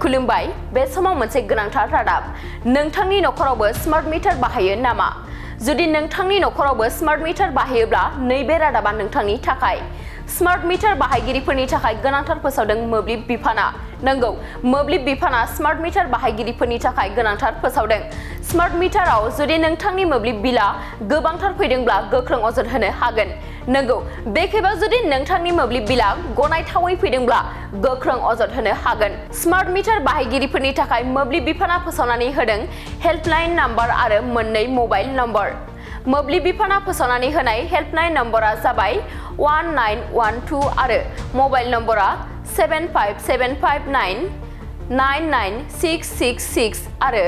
खुलुमबाय बे समाव मोनसे गोनांथार रादाब नोंथांनि नखरावबो स्मार्ट मिटार बाहायो नामा जुदि नोंथांनि नखरावबो स्मार्ट मिटार बाहायोब्ला नैबे रादाबा नोंथांनि थाखाय स्मार्ट मिटार बाहायगिरिफोरनि थाखाय गोनांथार फोसावदों मोब्लिब बिफाना नंगौ मोब्लिब बिफाना स्मार्ट मिटार बाहायगिरिफोरनि थाखाय गोनांथार फोसावदों स्मार्ट मिटाराव जुदि नोंथांनि मोब्लिब बिला गोबांथार फैदोंब्ला गोख्रों अजद होनो हागोन नंगौ बे खेबाव जुदि नोंथांनि मोब्लिब बिला गनायथावै फैदोंब्ला गोख्रों अजद होनो हागोन स्मार्ट मिटार बाहायगिरिफोरनि थाखाय मोब्लिब बिफाना फोसावनानै होदों हेल्पलाइन नम्बर आरो मोननै मबाइल नम्बर मोब्लिब बिफाना फोसावनानै होनाय हेल्पलाइन नम्बरा जाबाय 1912 आरो मबाइल नम्बरा 75759996666 आरो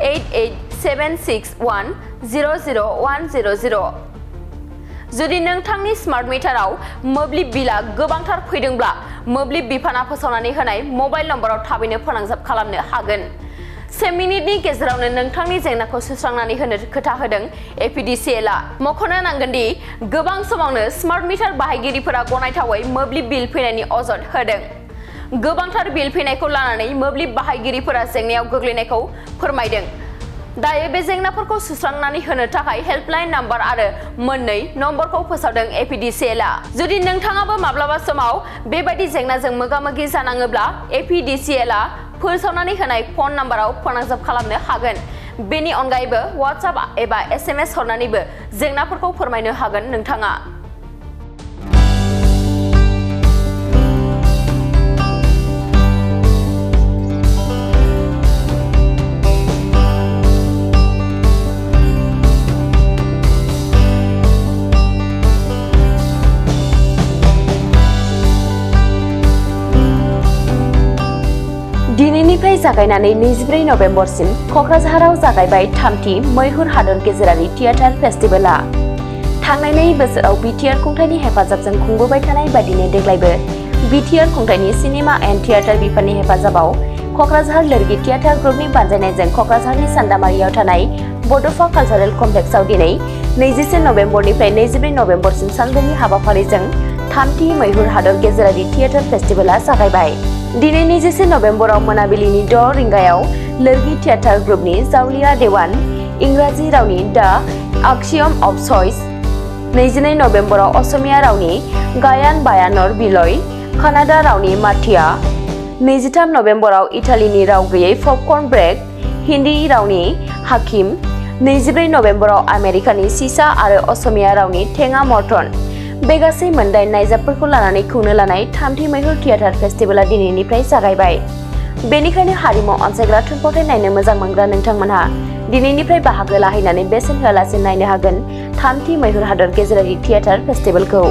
8876100100 जुदि नोंथांनि स्मार्ट मिटाराव मोब्लिब बिला गोबांथार फैदोंब्ला मोब्लिब बिफाना फोसावनानै होनाय मबाइल नम्बराव थाबैनो फोनांजाब खालामनो हागोन 1 मिनिटनि गेजेरावनो नोंथांनि जेंनाखौ सुस्रांनानै होनो खोथा होदों एपीडीसीएलआ मख'नो नांगोन दि गोबां समावनो स्मार्ट मिटार बाहायगिरिफोरा गनायथावै मोब्लिब बिल फैनायनि अजद होदों गोबांथार बिल फैनायखौ लानानै मोब्लिब बाहायगिरिफोरा जेंनायाव गोग्लैनायखौ फोरमायदों दायो बे जेंनाफोरखौ सुस्रांनानै होनो थाखाय हेल्पलाइन नम्बर आरो मोननै नम्बरखौ फोसावदों एपीडीसीएलआ जुदि नोंथाङाबो माब्लाबा समाव बेबायदि जेंनाजों मोगा-मोगि जानाङोब्ला एपीडीसीएलआ फोसावनानै होनाय फन नम्बराव फोनांजाब खालामनो हागोन बेनि अनगायैबो WhatsApp एबा SMS हरनानैबो जेंनाफोरखौ फोरमायनो हागोन नोंथाङा दिनैनिफ्राय जागायनानै 24 नभेम्बरसिम क'क्राझाराव जागायबाय थामथि मैहुर हादोर गेजेरारि थियेटार फेस्टिभेलआ थांनाय बोसोराव बिटिआर खुंथायनि हेफाजाबजों खुंबोबाय थानाय बायदिनो देग्लायबो बिटिआर खुंथायनि सिनेमा एन्ड थियेटार बिफाननि हेफाजाबाव क'क्राझार लोरगि थियेटार ग्रुपनि बानजायनायजों क'क्राझारनि सान्दामारियाव थानाय बड'फा कालचारेल कमप्लेक्सआव दिनै 21 नभेम्बरनिफ्राय 24 नभेम्बरसिम सानब्रैनि हाबाफारिजों थामथि मैहुर हादोर गेजेरारि थियेटार फेस्टिभेलआ जागायबाय दिनै 21 नभेम्बराव मोनाबिलिनि 6 रिंगायाव लोरगि थियेटार ग्रुपनि जावलिया देवान इंराजि रावनि द आक्सियम अफ चइस 22 नभेम्बराव असमिया रावनि गायान बायानर बिलय कानाडा रावनि माथिया 23 नभेम्बराव इटालीनि राव गैयै पपकर्न ब्रेक हिन्दी रावनि हाकिम 24 नभेम्बराव आमेरिकानि सिसा आरो असमिया रावनि थेङा मर्टन बे गासै मोनदाइन नायजाबफोरखौ लानानै खुंनो लानाय थामथि मैहुर थियेटार फेस्टिभेलआ दिनैनिफ्राय जागायबाय बेनिखायनो हारिमु अनसायग्रा थुनफावथाय नायनो मोजां मोनग्रा नोंथांमोनहा दिनैनिफ्राय बाहागो लाहैनानै बेसेन होआलासे नायनो हागोन थामथि मैहुर हादोर गेजेरारि थियेटार फेस्टिभेलखौ